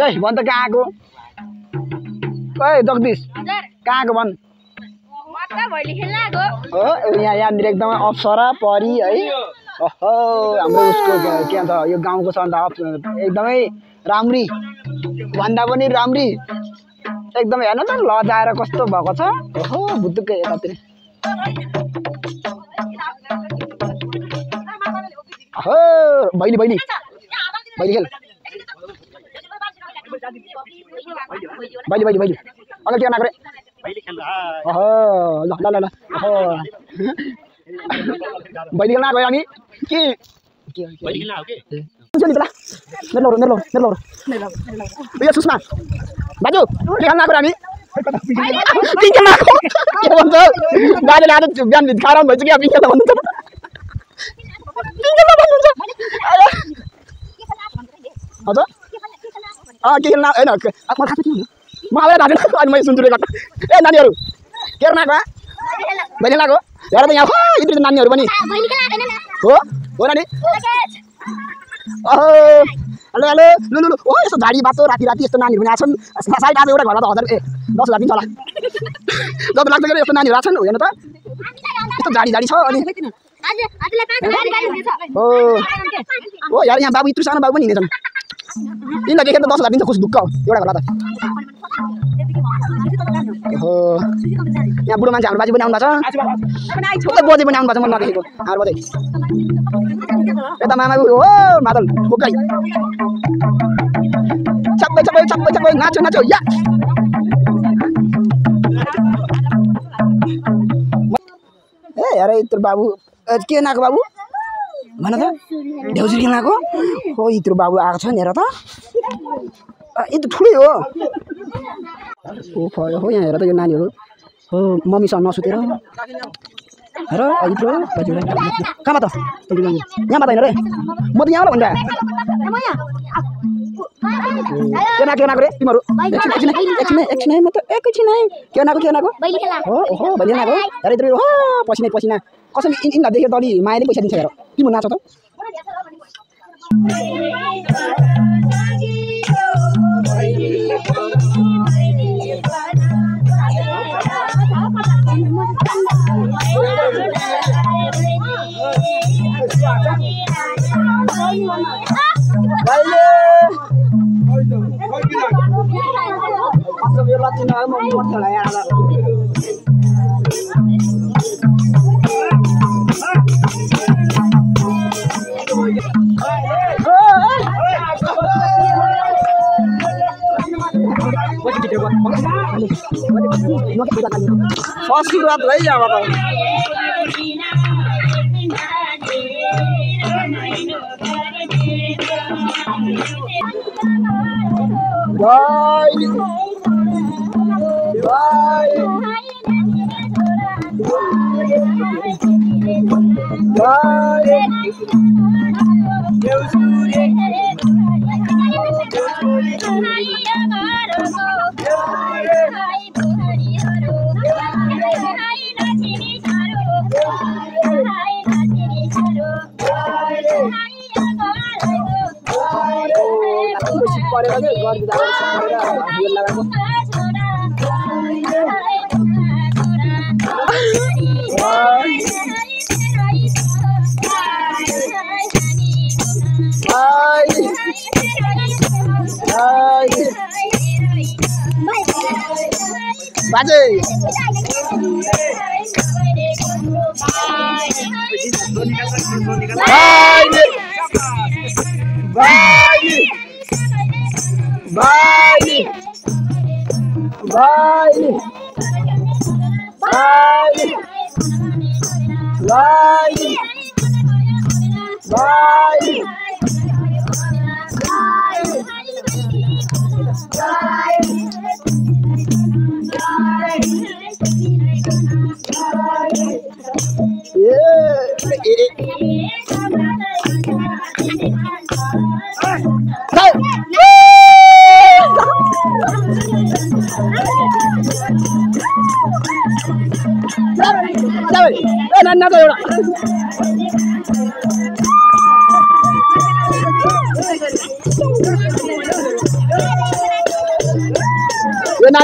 ए भन त कहाँ आको ओए जगदीश कहाँ आको भन हो यहाँनिर एकदमै अप्सरा परी है ओहो हाम्रो उसको के भन्छ यो गाउँको सन्ता एकदमै राम्री भन्दा पनि राम्री एकदमै हेर्नु त लजाएर कस्तो भएको छ ओहो बुद्धुकै यतातिर हो बहिनी बहिनी बहिनी खेल बहिनी बहिनी बहिनी अगाडि के नाक्रे ओहो ल ल ल ओहो बहिनी खेल्न गयो हामी के बहिनी खेल्न हो के मेरो यो सुषमा बाजु के खेल्न आएको हामी पिङ खेल्न आएको के भन्छ दाइले आज बिहान खाराम भइसक्यो पिङ खेल्न भन्नुहुन्छ पिङ खेल्न भन्नुहुन्छ हजुर के खेल्न हैन म थाहा छ के म आएर दाजु अनि मैले सुन्छु रे गट्टा ए नानीहरु के गर्न आएको बहिनी लागो हेर त यहाँ इत्रो नानीहरु पनि हो हो नानी ओहो हेलो हेलो लु लु ओ यस्तो झाडी बाटो राति राति यस्तो नानीहरु पनि आछन् साइड आज एउटा घरमा त 1000 ए 10,000 दिन्छ होला जब लाग्छ के यस्तो नानीहरु आछन् हेर्नु त यस्तो झाडी झाडी छ अनि आज आजले 5000 गाडी हुनेछ ओ ओ यार यहाँ बाबु इत्रो सानो बाबु पनि हिँड्छन् तिनलाई देखेर त 10,000 दिन्छ खुस ढुक्क एउटा घरला त हो यहाँ बुढो मान्छे हाम्रो बाजे पनि आउनु भएको छ उता बोजे पनि आउनु भएको छ म नदेखेको हाम्रो बोजे यता मामा हो मादल बोकाई चप्पै चप्पै चप्पै चप्पै नाचो नाचो या ए यार इत्रो बाबु के नाको बाबु भन त ढेउजुरी के नाको हो इत्रो बाबु आएको छ नि हेर त यति ठुलै हो ओ भयो हो यहाँ हेर त यो नानीहरु हो मम्मीसँग नसुतेर हेर इत्रो बजिरा कहाँ त यहाँ मात्र हैन रे म त यहाँ होला भन्दा के नाको रे तिमीहरु एकछिन म त एकछिन के नाको बहिनी खेला हो ओहो बहिनी नाको हेर इत्रो हो पसिना पसिना कसम इनलाई देखेर दली मायाले पैसा दिन्छ हेर तिम्रो नाच त आशीर्वाद भाई यहाँ बताओ बाजे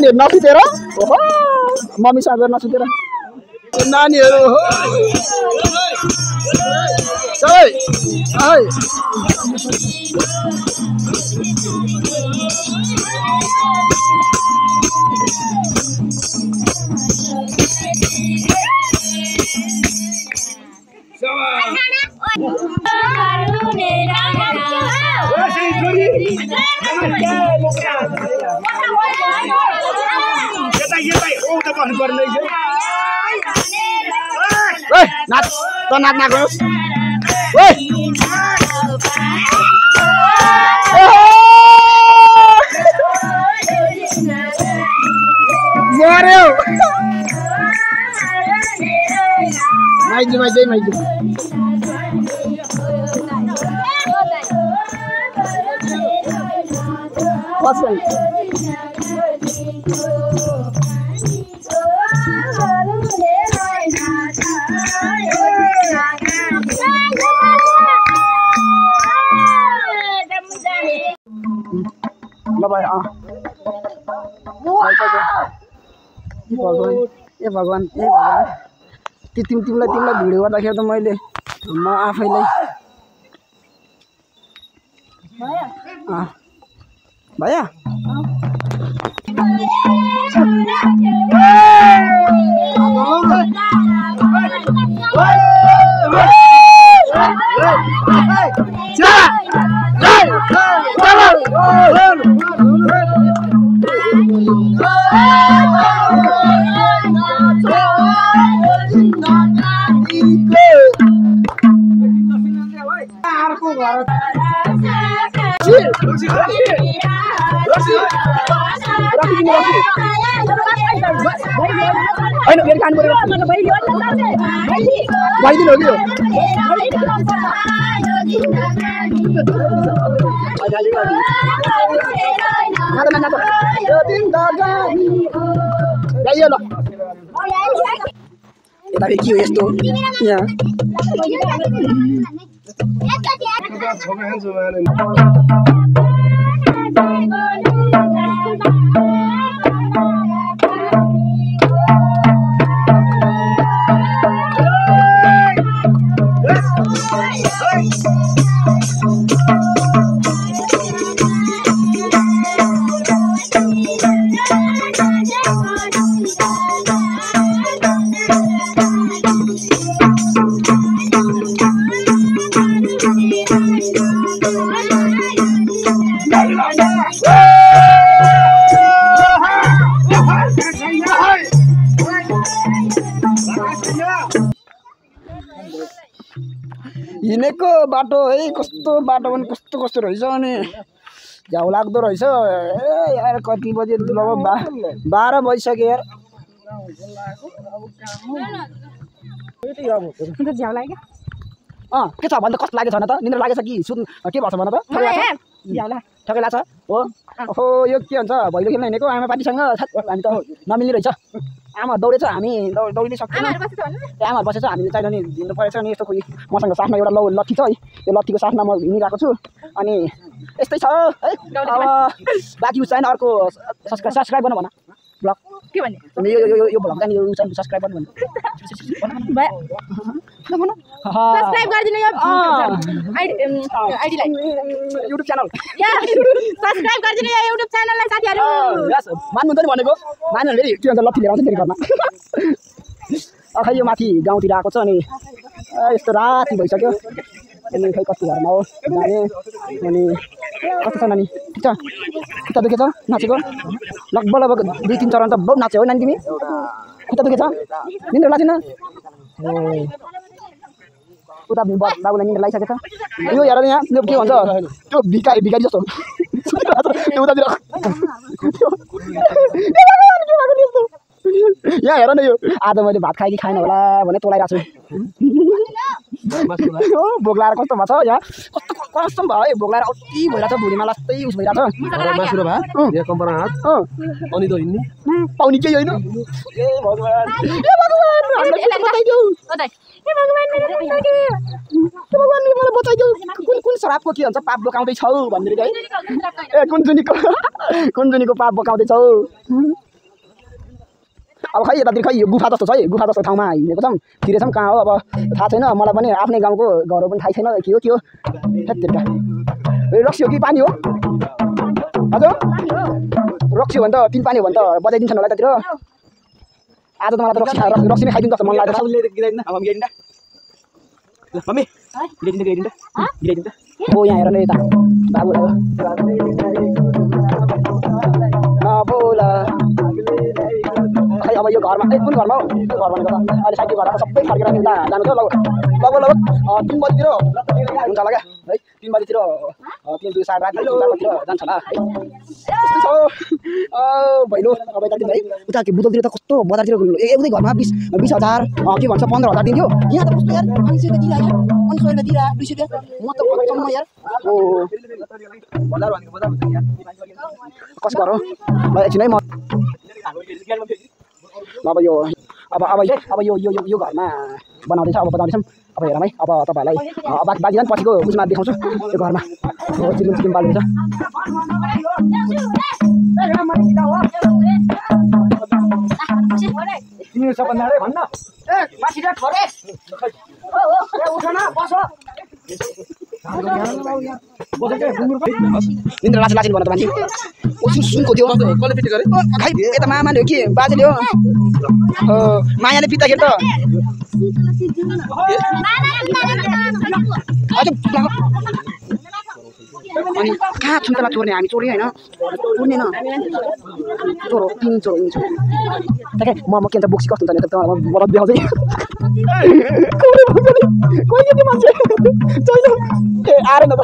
नानीहरू नसुतेर ओहो मम्मीसँग गएर नसुतेर नानीहरू हो नाच त नाच नाच्नुहोस् मर्यो माइजू ल भाइ ए भगवान तिमीलाई भिडियो गर्दाखेरि त मैले म आफैलाई भैया यता के हो यस्तो यहाँ हिँडेको बाटो है कस्तो बाटो पनि कस्तो रहेछ अनि झ्याउ लाग्दो रहेछ ए यार कति बजे लगभग 12 बजिसक्यो यार के छ भन्दा कस्तो लागेछ न त निन्द्रा लागेछ कि सुन के भन्छ भन त ठकै लाग्छ हो ओहो यो के भन्छ भैलो खेल्न हिँडेको आमा पार्टीसँग हामी त नमिल्ने रहेछ आमा दौडेछ हामी दौडिनै सक्दैनौँ आमा बसेछ हामीले चाहिँ नि हिँड्नु परेछ अनि यस्तो मसँग साथमा एउटा लट्ठी छ है यो लट्ठीको साथमा म हिँडिरहेको छु अनि यस्तै छ है अब बाँकी उस चाहिँ अर्को सब्सक्राइब गर्नु भन ब्लग के भन्ने यो ब्लग चाहिँ यो चाहिँ सब्सक्राइब गर्नु भन सब्सक्राइब गरिदिनु यो आइडीलाई युट्युब च्यानल सब्सक्राइब गरिदिनु यो युट्युब च्यानललाई साथीहरु यस मान्नुहुन्छ नि भनेको मान्नु फेरि के भन्छ लट्ठी लिएर आउँछ फेरि घरमा अखै यो माथि गाउँतिर आएको छ अनि यस्तो राति भइसक्यो अनि खै कति घरमा हो नानी अनि कस्तो छ नानी ठिक छ खुट्टा दुखेछ नाचेको लगभग 2-3 चरण त बहुत नाच्यो हो नानी तिमी खुट्टा दुखेछ निन्द्रा लाग्दैन उता बाबुलाई निन्द्रा लागिसकेछ यो हेर यहाँ यो के भन्छ त्यो भिखारी जस्तो त्यो उतातिर यहाँ हेर न यो आज मैले भात खाएँ कि खाएन होला भने तोलाइरहेको छु भोक लाएर कस्तो भएको छ यहाँ कस्तो भयो भोक लाएर अति भइरहेछ भुँडीमा लास्तै उस भइरहेछ अनि त हिँड्ने पाउने केही होइन ए भगवान मलाई बचाइदेऊ कुन शराबको के भन्छ पाप बोकाउँदैछौ भन्दै है ए कुन जुनीको पाप बोकाउँदैछौ अब खै यतातिर खै यो गुफा जस्तो छ है गुफा जस्तो ठाउँमा हिँडेको छौँ छिरेछौँ कहाँ हो अब थाहा छैन मलाई पनि आफ्नै गाउँको घरहरू पनि थाहा छैन के हो हेत्तेरिका रक्सी हो कि पानी हो हजुर रक्सी हो भने त तिन पानी हो भने त बजाइदिन्छन् होला यतातिर आज त मलाई त रक्सी नै खाइदिनु जस्तो मन लाग्छ ओ यहाँ हेर न यता बाबुलाई नबोला खै अब यो घरमा कुन घरमा हो त्यो घर भनेको त अहिले साइडको घरमा सबै फर्केर नि उता जानु छ लगभग 3 बजीतिर हुन्छ होला क्या है 3 बजीतिर 3 2 7 राति 4 बजीतिर जान्छ होला है त्यस्तै छ भैलो अब यतातिर है उता के बुटलतिर त कस्तो बजारतिर एउटै घरमा 20,000 के भन्छ 15,000 दिन्थ्यो यहाँ त कस्तो यार 500 रुपैयाँ दिइरा यार 500 रुपैयाँ दिइरा 200 रुपैयाँ म त भन्छम यार ओ बजार भनेको बजार हुन्छ यार कस गरौ ल एकछिन है म अब यो घरमा बनाउँदैछ अब बताउँदैछौँ अब हेरौँ है अब तपाईँहरूलाई बाँकी झन् पछिको उसमा देखाउँछु यो घरमा चिलिम बाल्दैछ निन्द्रा लासिन भन त मान्छे सुनको थियो कसले पिटे गरे खै यता मामाले हो कि बाजेले हो मायाले पित्दाखेरि त अनि कहाँ छुन्टला चोर्ने हामी चोर्यो होइन चोर्ने न चोरो 3 चोरो ताके म के त बोक्सी कस्तो हुन्छ नि त मलाई देखाउँदै कोही के मान्छे छैन ए आरे न त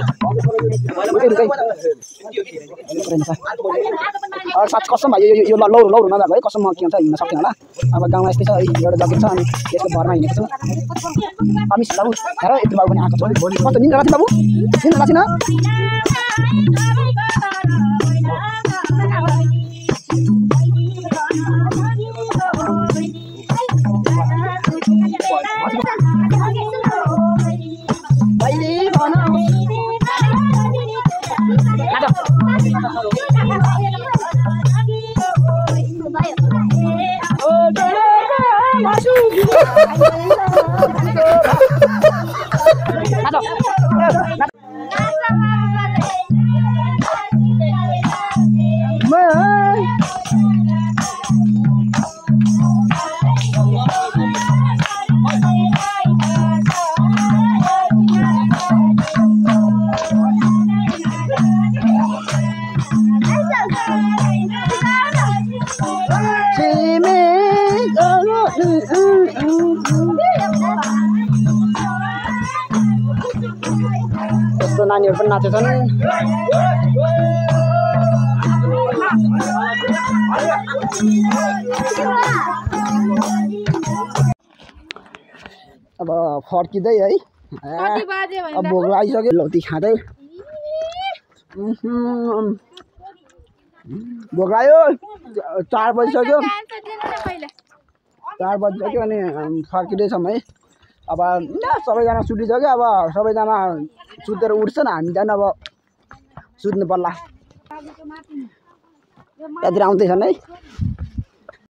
साँच्च कसम भाइ यो लौरो नभएको है कसम म के हुन्छ हिँड्न सक्दैन होला अब गाउँमा यस्तै छ है एउटा जग्गा छ अनि यसको भरमा हिँडेको छु अमिस बाबु हेर यति बाबु पनि आएको छ कस्तो निन्द्रा लाग्छ बाबु निन्द्रा लाग्छ न नानीहरु पनि नाचेछन् अब फर्किँदै है अब भोक लागिसक्यो लौती खाँदै भोक लाग्यो 4 बजिसक्यो 4 बजिसक्यो अनि फर्किँदैछौँ है अब सबैजना सुतिसक्यो अब सबैजना सुतेर उठ्छन् हामी जान अब सुत्नु पर्ला यतिर आउँदैछन् है